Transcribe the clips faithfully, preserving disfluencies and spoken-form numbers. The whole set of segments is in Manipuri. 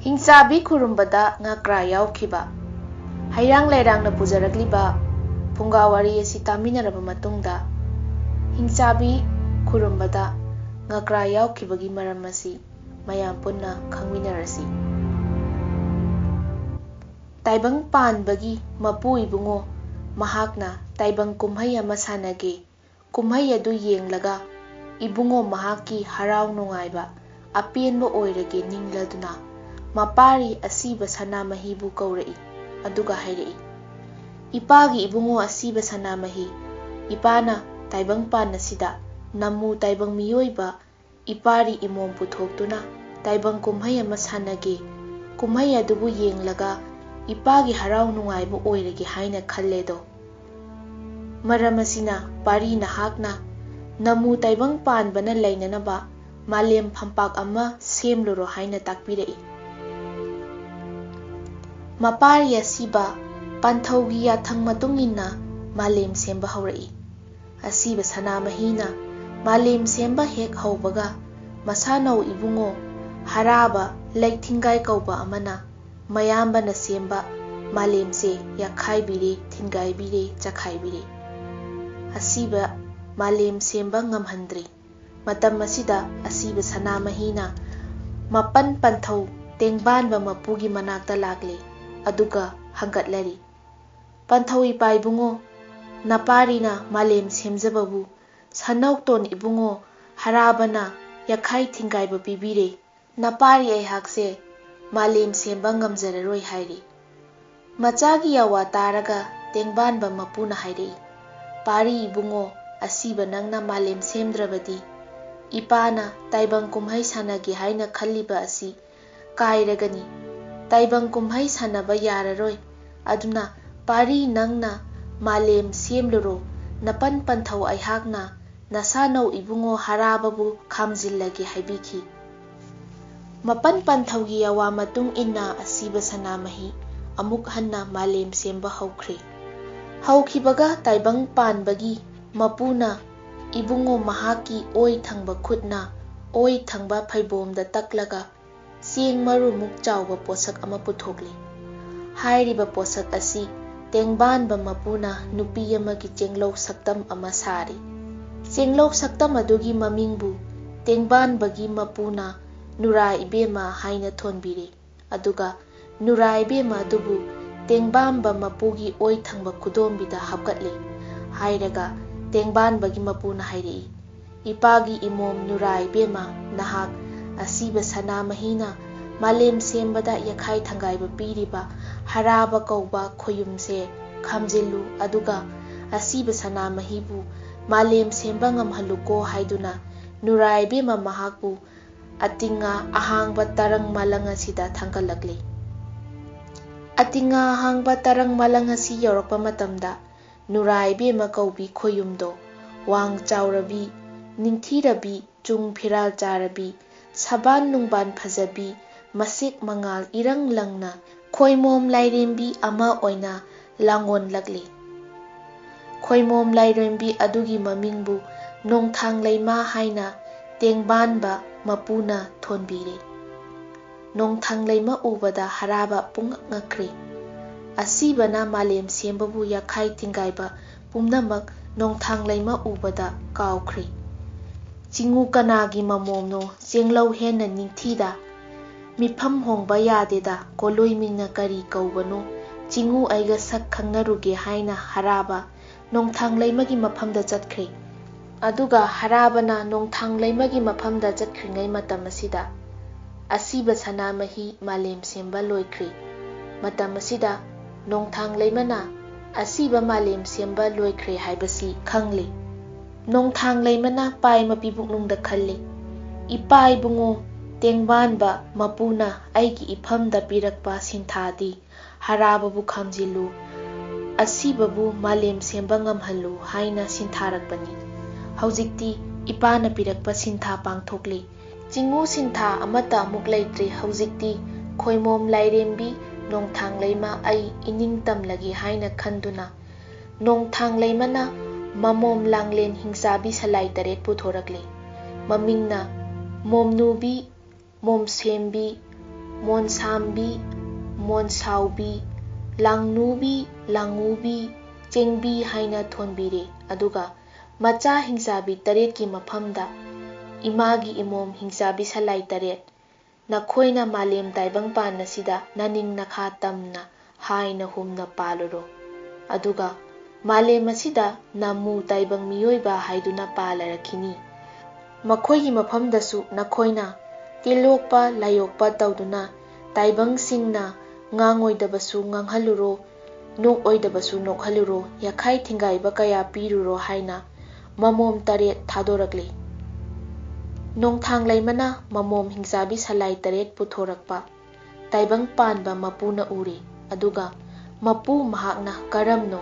ꯍꯤꯡꯆꯥꯕꯤ ꯈꯨꯔꯨꯝꯕꯗ ꯉꯀ꯭ꯔꯥ ꯌꯥꯎꯈꯤꯕ꯫ ꯍꯩꯔꯥꯡ ꯂꯩꯔꯥꯡꯅ ꯄꯨꯖꯔꯛꯂꯤꯕ ꯐꯨꯡꯒꯥ ꯋꯥꯔꯤ ꯑꯁꯤ ꯇꯥꯃꯤꯟꯅꯔꯕ ꯃꯇꯨꯡꯗ, ꯍꯤꯡꯆꯥꯕꯤ ꯈꯨꯔꯨꯝꯕꯗ ꯉꯀ꯭ꯔꯥ ꯌꯥꯎꯈꯤꯕꯒꯤ ꯃꯔꯝ ꯑꯁꯤ ꯃꯌꯥꯝ ꯄꯨꯟꯅ ꯈꯪꯃꯤꯟꯅꯔꯁꯤ꯫ ꯇꯥꯏꯕꯪ ꯄꯥꯟꯕꯒꯤ ꯃꯄꯨ ꯏꯕꯨꯡꯉꯣ ꯃꯍꯥꯛꯅ ꯇꯥꯏꯕꯪ ꯀꯨꯝꯍꯩ ꯑꯃ ꯁꯥꯟꯅꯒꯦ꯫ ꯀꯨꯝꯍꯩ ꯑꯗꯨ ꯌꯦꯡꯂꯒ ꯏꯕꯨꯡꯉꯣ ꯃꯍꯥꯛꯀꯤ ꯍꯔꯥꯎ ꯅꯨꯡꯉꯥꯏꯕ ꯑꯄꯦꯟꯕ ꯑꯣꯏꯔꯒꯦ ꯅꯤꯡꯂꯗꯨꯅ ꯃꯄꯥꯔꯤ ꯑꯁꯤꯕ ꯁꯅꯥꯃꯍꯤꯕꯨ ꯀꯧꯔꯛꯏ꯫ ꯑꯗꯨꯒ ꯍꯥꯏꯔꯛꯏ, "ꯏꯄꯥꯒꯤ ꯏꯕꯨꯡꯉꯣ ꯑꯁꯤꯕ ꯁꯅꯥꯃꯍꯤ, ꯏꯄꯥꯅ ꯇꯥꯏꯕꯪ ꯄꯥꯟ ꯑꯁꯤꯗ ꯅꯝꯃꯨ ꯇꯥꯏꯕꯪ ꯃꯤꯑꯣꯏꯕ ꯏꯄꯥꯔꯤ ꯏꯃꯣꯝ ꯄꯨꯊꯣꯛꯇꯨꯅ ꯇꯥꯏꯕꯪ ꯀꯨꯝꯍꯩ ꯑꯃ ꯁꯥꯟꯅꯒꯦ꯫ ꯀꯨꯝꯍꯩ ꯑꯗꯨꯕꯨ ꯌꯦꯡꯂꯒ ꯏꯄꯥꯒꯤ ꯍꯔꯥꯎ ꯅꯨꯡꯉꯥꯏꯕ ꯑꯣꯏꯔꯒꯦ ꯍꯥꯏꯅ ꯈꯜꯂꯦꯗꯣ꯫ ꯃꯔꯝ ꯑꯁꯤꯅ ꯄꯥꯔꯤ ꯅꯍꯥꯛꯅ ꯅꯝꯃꯨ ꯇꯥꯏꯕꯪ ꯄꯥꯟꯕꯅ ꯂꯩꯅꯅꯕ ꯃꯥꯂꯦꯝ ꯐꯝꯄꯥꯛ ꯑꯃ ꯁꯦꯝꯂꯨꯔꯣ" ꯍꯥꯏꯅ ꯇꯥꯛꯄꯤꯔꯛꯏ꯫ ꯃꯄꯥꯔꯤ ꯑꯁꯤꯕ ꯄꯥꯟꯊꯧꯒꯤ ꯌꯥꯊꯪ ꯃꯇꯨꯡ ꯏꯟꯅ ꯃꯥꯂꯦꯝ ꯁꯦꯝꯕ ꯍꯧꯔꯛꯏ꯫ ꯑꯁꯤꯕ ꯁꯅꯥꯃꯍꯤꯅ ꯃꯥꯂꯦꯝ ꯁꯦꯝꯕ ꯍꯦꯛ ꯍꯧꯕꯒ, ꯃꯁꯥꯅꯧ ꯏꯕꯨꯡꯉꯣ ꯍꯔꯥꯕ ꯂꯩꯊꯤꯡꯒꯥꯏ ꯀꯧꯕ ꯑꯃꯅ ꯃꯌꯥꯝꯕꯅ ꯁꯦꯝꯕ ꯃꯥꯂꯦꯝꯁꯦ ꯌꯥꯈꯥꯏꯕꯤꯔꯦ, ꯊꯤꯟꯒꯥꯏꯕꯤꯔꯦ, ꯆꯈꯥꯏꯕꯤꯔꯦ꯫ ꯑꯁꯤꯕ ꯃꯥꯂꯦꯝ ꯁꯦꯝꯕ ꯉꯝꯍꯟꯗ꯭ꯔꯤ꯫ ꯃꯇꯝ ꯑꯁꯤꯗ ꯑꯁꯤꯕ ꯁꯅꯥꯃꯍꯤꯅ ꯃꯄꯟ ꯄꯟꯊꯧ ꯇꯦꯡꯕꯥꯟꯕ ꯃꯄꯨꯒꯤ ꯃꯅꯥꯛꯇ ꯂꯥꯛꯂꯦ, ꯑꯗꯨꯒ ꯍꯪꯒꯠꯂꯔꯤ, "ꯄꯟꯊꯧ ꯏꯄꯥ ꯏꯕꯨꯡꯉꯣ, ꯅꯄꯥꯔꯤꯅ ꯃꯥꯂꯦꯝ ꯁꯦꯝꯖꯕꯕꯨ ꯁꯅꯧꯇꯣꯟ ꯏꯕꯨꯡꯉꯣ ꯍꯔꯥꯕꯅ ꯌꯥꯈꯥꯏ ꯊꯤꯡꯒꯥꯏꯕ ꯄꯤꯕꯤꯔꯦ꯫ ꯅꯄꯥꯔꯤ ꯑꯩꯍꯥꯛꯁꯦ ꯃꯥꯂꯦꯝ ꯁꯦꯝꯕ ꯉꯝꯖꯔꯔꯣꯏ" ꯍꯥꯏꯔꯤ꯫ ꯃꯆꯥꯒꯤ ꯑꯋꯥ ꯇꯥꯔꯒ ꯇꯦꯡꯕꯥꯟꯕ ꯃꯄꯨꯅ ꯍꯥꯏꯔꯛꯏ, "ꯄꯥꯔꯤ ꯏꯕꯨꯡꯉꯣ, ꯑꯁꯤꯕ ꯅꯪꯅ ꯃꯥꯂꯦꯝ ꯁꯦꯝꯗ꯭ꯔꯕꯗꯤ ꯏꯄꯥꯅ ꯇꯥꯏꯕꯪ ꯀꯨꯝꯍꯩ ꯁꯥꯟꯅꯒꯦ ꯍꯥꯏꯅ ꯈꯜꯂꯤꯕ ꯑꯁꯤ ꯀꯥꯏꯔꯒꯅꯤ꯫ ꯇꯥꯏꯕꯪ ꯀꯨꯝꯍꯩ ꯁꯥꯟꯅꯕ ꯌꯥꯔꯔꯣꯏ꯫ ꯑꯗꯨꯅ ꯄꯥꯔꯤ ꯅꯪꯅ ꯃꯥꯂꯦꯝ ꯁꯦꯝꯂꯨꯔꯣ, ꯅꯄꯟ ꯄꯟꯊꯧ ꯑꯩꯍꯥꯛꯅ ꯅꯁꯥꯅꯧ ꯏꯕꯨꯡꯉꯣ ꯍꯔꯥꯕꯕꯨ ꯈꯥꯝꯖꯤꯜꯂꯒꯦ" ꯍꯥꯏꯕꯤꯈꯤ꯫ ꯃꯄꯟ ꯄꯟꯊꯧꯒꯤ ꯑꯋꯥ ꯃꯇꯨꯡ ꯏꯟꯅ ꯑꯁꯤꯕ ꯁꯅꯥꯃꯍꯤ ꯑꯃꯨꯛ ꯍꯟꯅ ꯃꯥꯂꯦꯝ ꯁꯦꯝꯕ ꯍꯧꯈ꯭ꯔꯦ꯫ ꯍꯧꯈꯤꯕꯒ ꯇꯥꯏꯕꯪ ꯄꯥꯟꯕꯒꯤ ꯃꯄꯨꯅ ꯏꯕꯨꯡꯉꯣ ꯃꯍꯥꯛꯀꯤ ꯑꯣꯏ ꯊꯪꯕ ꯈꯨꯠꯅ ꯑꯣꯏ ꯊꯪꯕ ꯐꯩꯕꯣꯝꯗ ꯇꯛꯂꯒ ꯆꯦꯡ ꯃꯔꯨꯃꯨꯛ ꯆꯥꯎꯕ ꯄꯣꯠꯁꯛ ꯑꯃ ꯄꯨꯊꯣꯛꯂꯤ꯫ ꯍꯥꯏꯔꯤꯕ ꯄꯣꯠꯁꯛ ꯑꯁꯤ ꯇꯦꯡꯕꯥꯟꯕ ꯃꯄꯨꯅ ꯅꯨꯄꯤ ꯑꯃꯒꯤ ꯆꯦꯡꯂꯧ ꯁꯛꯇꯝ ꯑꯃ ꯁꯥꯔꯤ꯫ ꯆꯦꯡꯂꯧ ꯁꯛꯇꯝ ꯑꯗꯨꯒꯤ ꯃꯃꯤꯡꯕꯨ ꯇꯦꯡꯕꯥꯟꯕꯒꯤ ꯃꯄꯨꯅ ꯅꯨꯔꯥ ꯏꯕꯦꯝꯃ ꯍꯥꯏꯅ ꯊꯣꯟꯕꯤꯔꯦ꯫ ꯑꯗꯨꯒ ꯅꯨꯔꯥ ꯏꯕꯦꯝꯃ ꯑꯗꯨꯕꯨ ꯇꯦꯡꯕꯥꯟꯕ ꯃꯄꯨꯒꯤ ꯑꯣꯏ ꯊꯪꯕ ꯈꯨꯗꯣꯝꯕꯤꯗ ꯍꯥꯞꯀꯠꯂꯤ ꯍꯥꯏꯔꯒ ꯇꯦꯡꯕꯥꯟꯕꯒꯤ ꯃꯄꯨꯅ ꯍꯥꯏꯔꯛꯏ, "ꯏꯄꯥꯒꯤ ꯏꯃꯣꯝ ꯅꯨꯔꯥ ꯏꯕꯦꯝꯃ, ꯅꯍꯥꯛ ꯑꯁꯤꯕ ꯁꯅꯥꯃꯍꯤꯅ ꯃꯥꯂꯦꯝ ꯁꯦꯝꯕꯗ ꯌꯥꯈꯥꯏ ꯊꯪꯒꯥꯏꯕ ꯄꯤꯔꯤꯕ ꯍꯔꯥꯕ ꯀꯧꯕ ꯈꯣꯌꯨꯝꯁꯦ ꯈꯥꯝꯖꯤꯜꯂꯨ, ꯑꯗꯨꯒ ꯑꯁꯤꯕ ꯁꯅꯥꯃꯍꯤꯕꯨ ꯃꯥꯂꯦꯝ ꯁꯦꯝꯕ ꯉꯝꯍꯜꯂꯨꯀꯣ" ꯍꯥꯏꯗꯨꯅ ꯅꯨꯔꯥ ꯏꯕꯦꯝꯃ ꯃꯍꯥꯛꯄꯨ ꯑꯇꯤꯉꯥ ꯑꯍꯥꯡꯕ ꯇꯔꯪ ꯃꯥꯂꯪ ꯑꯁꯤꯗ ꯊꯥꯡꯒꯠꯂꯛꯂꯤ꯫ ꯑꯇꯤꯉꯥ ꯑꯍꯥꯡꯕ ꯇꯔꯪ ꯃꯥꯂꯪ ꯑꯁꯤ ꯌꯧꯔꯛꯄ ꯃꯇꯝꯗ ꯅꯨꯔꯥ ꯏꯕꯦꯝꯃ ꯀꯧꯕꯤ ꯈꯣꯌꯨꯝꯗꯣ ꯋꯥꯡ ꯆꯥꯎꯔꯕꯤ, ꯅꯤꯡꯊꯤꯔꯕꯤ, ꯆꯨꯡ ꯐꯤꯔꯥꯜ ꯆꯥꯔꯕꯤ, ꯁꯕꯥꯟ ꯅꯨꯡꯕꯥꯟ ꯐꯖꯕꯤ, ꯃꯁꯦꯛ ꯃꯉꯥꯜ ꯏꯔꯪ ꯂꯪꯅ ꯈꯣꯏꯃꯣꯝ ꯂꯥꯏꯔꯦꯝꯕꯤ ꯑꯃ ꯑꯣꯏꯅ ꯂꯥꯡꯑꯣꯟꯂꯛꯂꯤ꯫ ꯈꯣꯏꯃꯣꯝ ꯂꯥꯏꯔꯦꯝꯕꯤ ꯑꯗꯨꯒꯤ ꯃꯃꯤꯡꯕꯨ ꯅꯣꯡꯊꯥꯡ ꯂꯩꯃ ꯍꯥꯏꯅ ꯇꯦꯡꯕꯥꯟꯕ ꯃꯄꯨꯅ ꯊꯣꯟꯕꯤꯔꯦ꯫ ꯅꯣꯡꯊꯥꯡ ꯂꯩꯃ ꯎꯕꯗ ꯍꯔꯥꯕ ꯄꯨꯡꯉꯛ ꯉꯛꯈ꯭ꯔꯦ꯫ ꯑꯁꯤꯕꯅ ꯃꯥꯂꯦꯝ ꯁꯦꯝꯕꯕꯨ ꯌꯥꯈꯥꯏ ꯊꯤꯡꯒꯥꯏꯕ ꯄꯨꯝꯅꯃꯛ ꯅꯣꯡꯊꯥꯡ ꯂꯩꯃ ꯎꯕꯗ ꯀꯥꯎꯈ꯭ꯔꯦ꯫ "ꯆꯤꯡꯉꯨ ꯀꯅꯥꯒꯤ ꯃꯃꯣꯝꯅꯣ ꯆꯦꯡꯂꯧ ꯍꯦꯟꯅ ꯅꯤꯡꯊꯤꯗ? ꯃꯤꯐꯝ ꯍꯣꯡꯕ ꯌꯥꯗꯦꯗ, ꯀꯣꯂꯣꯏ ꯃꯤꯡꯅ ꯀꯔꯤ ꯀꯧꯕꯅꯣ? ꯆꯤꯡꯉꯨ ꯑꯩꯒ ꯁꯛ ꯈꯪꯅꯔꯨꯒꯦ" ꯍꯥꯏꯅ ꯍꯔꯥꯕ ꯅꯣꯡꯊꯥꯡ ꯂꯩꯃꯒꯤ ꯃꯐꯝꯗ ꯆꯠꯈ꯭ꯔꯦ꯫ ꯑꯗꯨꯒ ꯍꯔꯥꯕꯅ ꯅꯣꯡꯊꯥꯡ ꯂꯩꯃꯒꯤ ꯃꯐꯝꯗ ꯆꯠꯈ꯭ꯔꯤꯉꯩ ꯃꯇꯝ ꯑꯁꯤꯗ ꯑꯁꯤꯕ ꯁꯅꯥꯃꯍꯤ ꯃꯥꯂꯦꯝ ꯁꯦꯝꯕ ꯂꯣꯏꯈ꯭ꯔꯦ꯫ ꯃꯇꯝ ꯑꯁꯤꯗ ꯅꯣꯡꯊꯥꯡ ꯂꯩꯃꯅ ꯑꯁꯤꯕ ꯃꯥꯂꯦꯝ ꯁꯦꯝꯕ ꯂꯣꯏꯈ꯭ꯔꯦ ꯍꯥꯏꯕꯁꯤ ꯈꯪꯂꯦ꯫ ꯅꯣꯡꯊꯥꯡ ꯂꯩꯃꯅ ꯄꯥꯏ ꯃꯄꯤꯕꯨꯛꯅꯨꯡꯗ ꯈꯜꯂꯤ, "ꯏꯄꯥ ꯏꯕꯨꯡꯉꯣ ꯇꯦꯡꯕꯥꯟꯕ ꯃꯄꯨꯅ ꯑꯩꯒꯤ ꯏꯐꯝꯗ ꯄꯤꯔꯛꯄ ꯁꯤꯟꯊꯥꯗꯤ ꯍꯔꯥꯕꯕꯨ ꯈꯥꯝꯖꯤꯜꯂꯨ, ꯑꯁꯤꯕꯕꯨ ꯃꯥꯂꯦꯝ ꯁꯦꯝꯕ ꯉꯝꯍꯜꯂꯨ" ꯍꯥꯏꯅ ꯁꯤꯟꯊꯥꯔꯛꯄꯅꯤ꯫ ꯍꯧꯖꯤꯛꯇꯤ ꯏꯄꯥꯅ ꯄꯤꯔꯛꯄ ꯁꯤꯟꯊꯥ ꯄꯥꯡꯊꯣꯛꯂꯤ꯫ ꯆꯤꯡꯉꯨ ꯁꯤꯟꯊꯥ ꯑꯃꯠꯇ ꯑꯃꯨꯛ ꯂꯩꯇ꯭ꯔꯦ꯫ ꯍꯧꯖꯤꯛꯇꯤ ꯈꯣꯏꯃꯣꯝ ꯂꯥꯏꯔꯦꯝꯕꯤ ꯅꯣꯡꯊꯥꯡ ꯂꯩꯃ ꯑꯩ ꯏꯅꯤꯡ ꯇꯝꯂꯒꯦ ꯍꯥꯏꯅ ꯈꯟꯗꯨꯅ ꯅꯣꯡꯊꯥꯡ ꯂꯩꯃꯅ ꯃꯃꯣꯝ ꯂꯥꯡꯂꯦꯟ ꯍꯤꯡꯆꯥꯕꯤ ꯁꯂꯥꯏ ꯇꯔꯦꯠ ꯄꯨꯊꯣꯔꯛꯂꯤ꯫ ꯃꯃꯤꯡꯅ ꯃꯣꯝꯅꯨꯕꯤ, ꯃꯣꯝꯁꯦꯝꯕꯤ, ꯃꯣꯟꯁꯥꯝꯕꯤ, ꯃꯣꯟꯁꯥꯎꯕꯤ, ꯂꯥꯡꯅꯨꯕꯤ, ꯂꯥꯡꯉꯨꯕꯤ, ꯆꯦꯡꯕꯤ ꯍꯥꯏꯅ ꯊꯣꯟꯕꯤꯔꯦ꯫ ꯑꯗꯨꯒ ꯃꯆꯥ ꯍꯤꯡꯆꯥꯕꯤ ꯇꯔꯦꯠꯀꯤ ꯃꯐꯝꯗ ꯏꯃꯥꯒꯤ ꯏꯃꯣꯝ ꯍꯤꯡꯆꯥꯕꯤ ꯁꯂꯥꯏ ꯇꯔꯦꯠ, ꯅꯈꯣꯏꯅ ꯃꯥꯂꯦꯝ ꯇꯥꯏꯕꯪ ꯄꯥꯟ ꯑꯁꯤꯗ ꯅꯅꯤꯡ ꯅꯈꯥ ꯇꯝꯅ ꯍꯥꯏꯅ ꯍꯨꯝꯅ ꯄꯥꯜꯂꯨꯔꯣ꯫ ꯑꯗꯨꯒ ꯃꯥꯂꯦꯝ ꯑꯁꯤꯗ ꯅꯃꯨ ꯇꯥꯏꯕꯪ ꯃꯤꯑꯣꯏꯕ ꯍꯥꯏꯗꯨꯅ ꯄꯥꯜꯂꯔꯛꯈꯤꯅꯤ꯫ ꯃꯈꯣꯏꯒꯤ ꯃꯐꯝꯗꯁꯨ ꯅꯈꯣꯏꯅ ꯇꯤꯜꯂꯣꯛꯄ ꯂꯥꯏꯌꯣꯛꯄ ꯇꯧꯗꯨꯅ ꯇꯥꯏꯕꯪꯁꯤꯡꯅ ꯉꯥꯡꯉꯣꯏꯗꯕꯁꯨ ꯉꯥꯡꯍꯜꯂꯨꯔꯣ, ꯅꯣꯛꯑꯣꯏꯗꯕꯁꯨ ꯅꯣꯛꯍꯜꯂꯨꯔꯣ, ꯌꯥꯈꯥꯏ ꯊꯤꯡꯒꯥꯏꯕ ꯀꯌꯥ ꯄꯤꯔꯨꯔꯣ ꯍꯥꯏꯅ ꯃꯃꯣꯝ ꯇꯔꯦꯠ ꯊꯥꯗꯣꯔꯛꯂꯤ꯫ ꯅꯣꯡꯊꯥꯡ ꯂꯩꯃꯅ ꯃꯃꯣꯝ ꯍꯤꯡꯆꯥꯕꯤ ꯁꯂꯥꯏ ꯇꯔꯦꯠ ꯄꯨꯊꯣꯔꯛꯄ ꯇꯥꯏꯕꯪ ꯄꯥꯟꯕ ꯃꯄꯨꯅ ꯎꯔꯦ꯫ ꯑꯗꯨꯒ ꯃꯄꯨ ꯃꯍꯥꯛꯅ ꯀꯔꯝꯅꯣ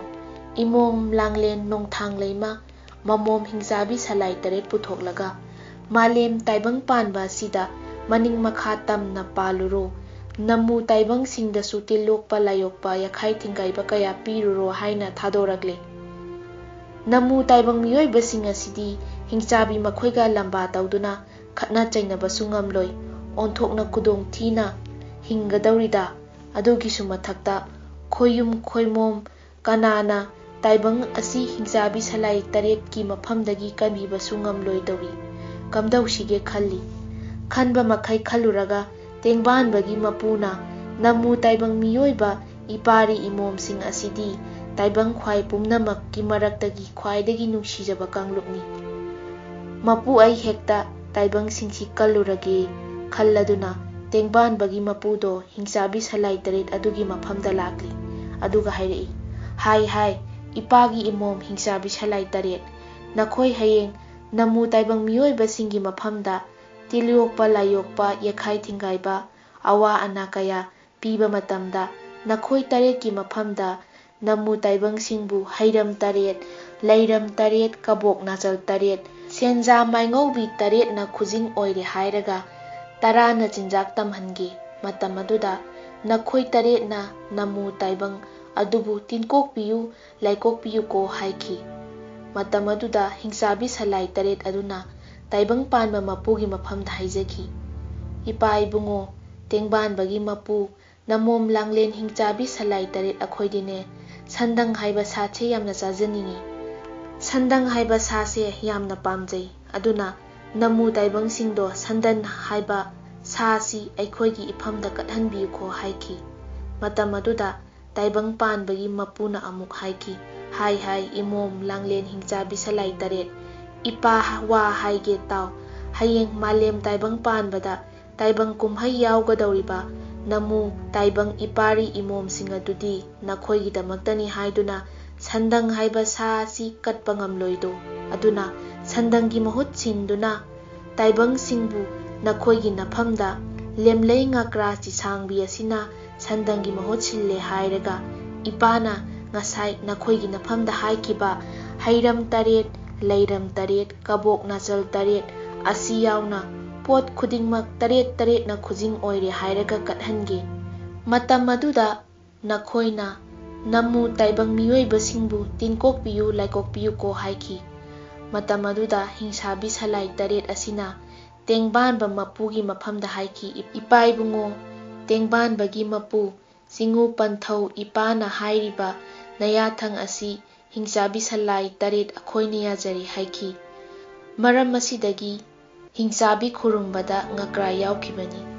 ꯏꯃꯣꯝ ꯂꯥꯡꯂꯦꯟ ꯅꯣꯡꯊꯥꯡ ꯂꯩꯃ ꯃꯃꯣꯝ ꯍꯤꯡꯆꯥꯕꯤ ꯁꯂꯥꯏ ꯇꯔꯦꯠ ꯄꯨꯊꯣꯛꯂꯒ ꯃꯥꯂꯦꯝ ꯇꯥꯏꯕꯪ ꯄꯥꯟꯕ ꯑꯁꯤꯗ ꯃꯅꯤꯡ ꯃꯈꯥ ꯇꯝꯅ ꯄꯥꯜꯂꯨꯔꯣ, ꯅꯃꯨ ꯇꯥꯏꯕꯪꯁꯤꯡꯗꯁꯨ ꯇꯤꯜꯂꯣꯛꯄ ꯂꯥꯏꯌꯣꯛꯄ ꯌꯥꯈꯥꯏ ꯊꯤꯡꯒꯥꯏꯕ ꯀꯌꯥ ꯄꯤꯔꯨꯔꯣ ꯍꯥꯏꯅ ꯊꯥꯗꯣꯔꯛꯂꯦ꯫ ꯅꯃꯨ ꯇꯥꯏꯕꯪ ꯃꯤꯑꯣꯏꯕꯁꯤꯡ ꯑꯁꯤꯗꯤ ꯍꯤꯡꯆꯥꯕꯤ ꯃꯈꯣꯏꯒ ꯂꯝꯕꯥ ꯇꯧꯗꯨꯅ ꯈꯠꯅ ꯆꯩꯅꯕꯁꯨ ꯉꯝꯂꯣꯏ, ꯑꯣꯟꯊꯣꯛꯅ ꯈꯨꯗꯣꯡ ꯊꯤꯅ ꯍꯤꯡꯒꯗꯧꯔꯤꯗ꯫ ꯑꯗꯨꯒꯤꯁꯨ ꯃꯊꯛꯇ ꯈꯣꯏꯌꯨꯝ ꯈꯣꯏꯃꯣꯝ ꯀꯅꯥꯅ ꯇꯥꯏꯕꯪ ꯑꯁꯤ ꯍꯤꯡꯆꯥꯕꯤ ꯁꯂꯥꯏ ꯇꯔꯦꯠꯀꯤ ꯃꯐꯝꯗꯒꯤ ꯀꯟꯕꯤꯕꯁꯨ ꯉꯝꯂꯣꯏꯗꯧꯔꯤ꯫ ꯀꯝꯗꯧꯁꯤꯒꯦ ꯈꯜꯂꯤ꯫ ꯈꯟꯕ ꯃꯈꯩ ꯈꯜꯂꯨꯔꯒ ꯇꯦꯡꯕꯥꯟꯕꯒꯤ ꯃꯄꯨꯅ ꯅꯃꯨ ꯇꯥꯏꯕꯪ ꯃꯤꯑꯣꯏꯕ ꯏꯄꯥꯔꯤ ꯏꯃꯣꯝꯁꯤꯡ ꯑꯁꯤꯗꯤ ꯇꯥꯏꯕꯪ ꯈ꯭ꯋꯥꯏ ꯄꯨꯝꯅꯃꯛꯀꯤ ꯃꯔꯛꯇꯒꯤ ꯈ꯭ꯋꯥꯏꯗꯒꯤ ꯅꯨꯡꯁꯤꯖꯕ ꯀꯥꯡꯂꯨꯞꯅꯤ꯫ ꯃꯄꯨ ꯑꯩ ꯍꯦꯛꯇ ꯇꯥꯏꯕꯪꯁꯤꯡꯁꯤ ꯀꯜꯂꯨꯔꯒꯦ ꯈꯜꯂꯗꯨꯅ ꯇꯦꯡꯕꯥꯟꯕꯒꯤ ꯃꯄꯨꯗꯣ ꯍꯤꯡꯆꯥꯕꯤ ꯁꯂꯥꯏ ꯇꯔꯦꯠ ꯑꯗꯨꯒꯤ ꯃꯐꯝꯗ ꯂꯥꯛꯂꯤ꯫ ꯑꯗꯨꯒ ꯍꯥꯏꯔꯛꯏ, "ꯍꯥꯏ ꯍꯥꯏ, ꯏꯄꯥꯒꯤ ꯏꯃꯣꯝ ꯍꯤꯡꯆꯥꯕꯤ ꯁꯂꯥꯏ ꯇꯔꯦꯠ, ꯅꯈꯣꯏ ꯍꯌꯦꯡ ꯅꯃꯨ ꯇꯥꯏꯕꯪ ꯃꯤꯑꯣꯏꯕꯁꯤꯡꯒꯤ ꯃꯐꯝꯗ ꯇꯤꯜꯂꯣꯛꯄ ꯂꯥꯏꯌꯣꯛꯄ ꯌꯦꯈꯥꯏ ꯊꯤꯡꯒꯥꯏꯕ ꯑꯋꯥ ꯑꯅꯥ ꯀꯌꯥ ꯄꯤꯕ ꯃꯇꯝꯗ ꯅꯈꯣꯏ ꯇꯔꯦꯠꯀꯤ ꯃꯐꯝꯗ ꯅꯃꯨ ꯇꯥꯏꯕꯪꯁꯤꯡꯕꯨ ꯍꯩꯔꯝ ꯇꯔꯦꯠ, ꯂꯩꯔꯝ ꯇꯔꯦꯠ, ꯀꯕꯣꯛ ꯅꯥꯆꯜ ꯇꯔꯦꯠ, ꯁꯦꯟꯖꯥ ꯃꯥꯏꯉꯧꯕꯤ ꯇꯔꯦꯠꯅ ꯈꯨꯖꯤꯡ ꯑꯣꯏꯔꯦ ꯍꯥꯏꯔꯒ ꯇꯔꯥꯅ ꯆꯤꯟꯖꯥꯛ ꯇꯝꯍꯟꯒꯦ꯫ ꯃꯇꯝ ꯑꯗꯨꯗ ꯅꯈꯣꯏ ꯇꯔꯦꯠꯅ ꯅꯃꯨ ꯇꯥꯏꯕꯪ ꯑꯗꯨꯕꯨ ꯇꯤꯟꯀꯣꯛꯄꯤꯌꯨ, ꯂꯥꯏꯀꯣꯛꯄꯤꯌꯨꯀꯣ" ꯍꯥꯏꯈꯤ꯫ ꯃꯇꯝ ꯑꯗꯨꯗ ꯍꯤꯡꯆꯥꯕꯤ ꯁꯂꯥꯏ ꯇꯔꯦꯠ ꯑꯗꯨꯅ ꯇꯥꯏꯕꯪ ꯄꯥꯟꯕ ꯃꯄꯨꯒꯤ ꯃꯐꯝꯗ ꯍꯥꯏꯖꯈꯤ, "ꯏꯄꯥ ꯏꯕꯨꯡꯉꯣ, ꯇꯦꯡꯕꯥꯟꯕꯒꯤ ꯃꯄꯨ, ꯅꯃꯣꯝ ꯂꯥꯡꯂꯦꯟ ꯍꯤꯡꯆꯥꯕꯤ ꯁꯂꯥꯏ ꯇꯔꯦꯠ ꯑꯩꯈꯣꯏꯗꯤꯅꯦ, ꯁꯟꯗꯪ ꯍꯥꯏꯕ ꯁꯥꯁꯦ ꯌꯥꯝꯅ ꯆꯥꯖꯅꯤꯡꯏ꯫ ꯁꯟꯗꯪ ꯍꯥꯏꯕ ꯁꯥꯁꯦ ꯌꯥꯝꯅ ꯄꯥꯝꯖꯩ꯫ ꯑꯗꯨꯅ ꯅꯃꯨ ꯇꯥꯏꯕꯪꯁꯤꯡꯗꯣ ꯁꯟꯗꯪ ꯍꯥꯏꯕ ꯁꯥꯁꯤ ꯑꯩꯈꯣꯏꯒꯤ ꯏꯐꯝꯗ ꯀꯠꯍꯟꯕꯤꯌꯨꯀꯣ ꯍꯥꯏꯈꯤ꯫ ꯃꯇꯝ ꯑꯗꯨꯗ ꯇꯥꯏꯕꯪ ꯄꯥꯟꯕꯒꯤ ꯃꯄꯨꯅ ꯑꯃꯨꯛ ꯍꯥꯏꯈꯤ, "ꯍꯥꯏ ꯍꯥꯏ, ꯏꯃꯣꯝ ꯂꯥꯡꯂꯦꯟ ꯍꯤꯡꯆꯥꯕꯤ ꯁꯂꯥꯏ ꯇꯔꯦꯠ, ꯏꯄꯥ ꯋꯥ ꯍꯥꯏꯒꯦ ꯇꯥꯎ꯫ ꯍꯌꯦꯡ ꯃꯥꯂꯦꯝ ꯇꯥꯏꯕꯪ ꯄꯥꯟꯕꯗ ꯇꯥꯏꯕꯪ ꯀꯨꯝꯍꯩ ꯌꯥꯎꯒꯗꯧꯔꯤꯕ ꯅꯃꯨ ꯇꯥꯏꯕꯪ ꯏꯄꯥꯔꯤ ꯏꯃꯣꯝꯁꯤꯡ ꯑꯗꯨꯗꯤ ꯅꯈꯣꯏꯒꯤꯗꯃꯛꯇꯅꯤ ꯍꯥꯏꯗꯨꯅ ꯁꯟꯗꯪ ꯍꯥꯏꯕ ꯁꯥ ꯑꯁꯤ ꯀꯠꯄ ꯉꯝꯂꯣꯏꯗꯣ꯫ ꯑꯗꯨꯅ ꯁꯟꯗꯪꯒꯤ ꯃꯍꯨꯠ ꯁꯤꯟꯗꯨꯅ ꯇꯥꯏꯕꯪꯁꯤꯡꯕꯨ ꯅꯈꯣꯏꯒꯤ ꯅꯐꯝꯗ ꯂꯦꯝꯂꯩ ꯉꯀ꯭ꯔꯥ ꯆꯤꯁꯥꯡꯕꯤ ꯑꯁꯤꯅ ꯁꯟꯗꯪꯒꯤ ꯃꯍꯨꯠ ꯁꯤꯜꯂꯦ ꯍꯥꯏꯔꯒ ꯏꯄꯥꯅ ꯉꯁꯥꯏ ꯅꯈꯣꯏꯒꯤ ꯅꯐꯝꯗ ꯍꯥꯏꯈꯤꯕ ꯍꯩꯔꯝ ꯇꯔꯦꯠ, ꯂꯩꯔꯝ ꯇꯔꯦꯠ, ꯀꯕꯣꯛ ꯅꯥꯆꯜ ꯇꯔꯦꯠ ꯑꯁꯤ ꯌꯥꯎꯅ ꯄꯣꯠ ꯈꯨꯗꯤꯡꯃꯛ ꯇꯔꯦꯠ ꯇꯔꯦꯠꯅ ꯈꯨꯖꯤꯡ ꯑꯣꯏꯔꯦ ꯍꯥꯏꯔꯒ ꯀꯠꯍꯟꯒꯦ꯫ ꯃꯇꯝ ꯑꯗꯨꯗ ꯅꯈꯣꯏꯅ ꯅꯃꯨ ꯇꯥꯏꯕꯪ ꯃꯤꯑꯣꯏꯕꯁꯤꯡꯕꯨ ꯇꯤꯟꯀꯣꯛꯄꯤꯌꯨ, ꯂꯥꯏꯀꯣꯛꯄꯤꯌꯨꯀꯣ" ꯍꯥꯏꯈꯤ꯫ ꯃꯇꯝ ꯑꯗꯨꯗ ꯍꯤꯡꯁꯥꯕꯤ ꯁꯂꯥꯏ ꯇꯔꯦꯠ ꯑꯁꯤꯅ ꯇꯦꯡꯕꯥꯟꯕ ꯃꯄꯨꯒꯤ ꯃꯐꯝꯗ ꯍꯥꯏꯈꯤ, "ꯏꯄꯥ ꯏꯕꯨꯡꯉꯣ, ꯇꯦꯡꯕꯥꯟꯕꯒꯤ ꯃꯄꯨ, ꯆꯤꯡꯉꯨ ꯄꯟꯊꯧ ꯏꯄꯥꯅ ꯍꯥꯏꯔꯤꯕ ꯅꯌꯥꯊꯪ ꯑꯁꯤ ꯍꯤꯡꯆꯥꯕꯤ ꯁꯂꯥꯏ ꯇꯔꯦꯠ ꯑꯩꯈꯣꯏꯅ ꯌꯥꯖꯔꯦ" ꯍꯥꯏꯈꯤ꯫ ꯃꯔꯝ ꯑꯁꯤꯗꯒꯤ ꯍꯤꯡꯆꯥꯕꯤ ꯈꯨꯔꯨꯝꯕꯗ ꯉꯀ꯭ꯔꯥ ꯌꯥꯎꯈꯤꯕꯅꯤ꯫